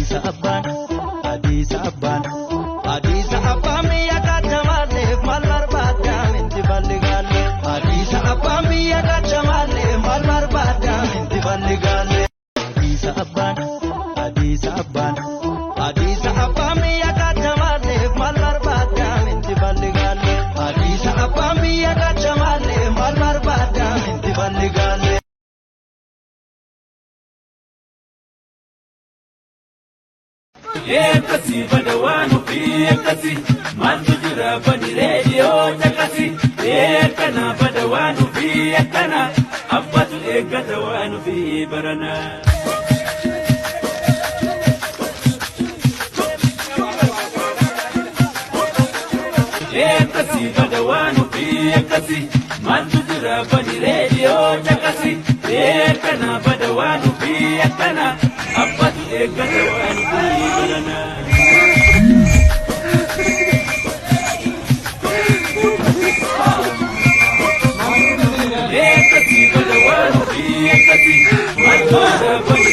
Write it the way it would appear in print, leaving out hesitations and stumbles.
Hadiisa abbaan, hadiisa abbaan, hadiisa abbaan biyya kaachamaallee maal barbaadda minti balli gaalle. Hadiisa abbaan biyya kaachamaallee maal barbaadda minti balli gaalle. Hadiisa abbaan, hadiisa abbaan, hadiisa abbaan biyya kaachamaallee maal barbaadda minti balli gaalle. Hadiisa abbaan biyya kaachamaallee maal barbaadda minti balli gaalle. Akkasii bada waan ofii akkasii maaltu jira bani reediyoo caqasi akkana bada waan ofii akkana abbatu eeggata waan ofii barana. Akkasii bada waan ofii akkasii maaltu jira bani reediyoo caqasi akkana bada waan ofii akkana abbatu eeggata waan ofii barana. Akkasii bada waan ofii akkasii maaltu jira bani.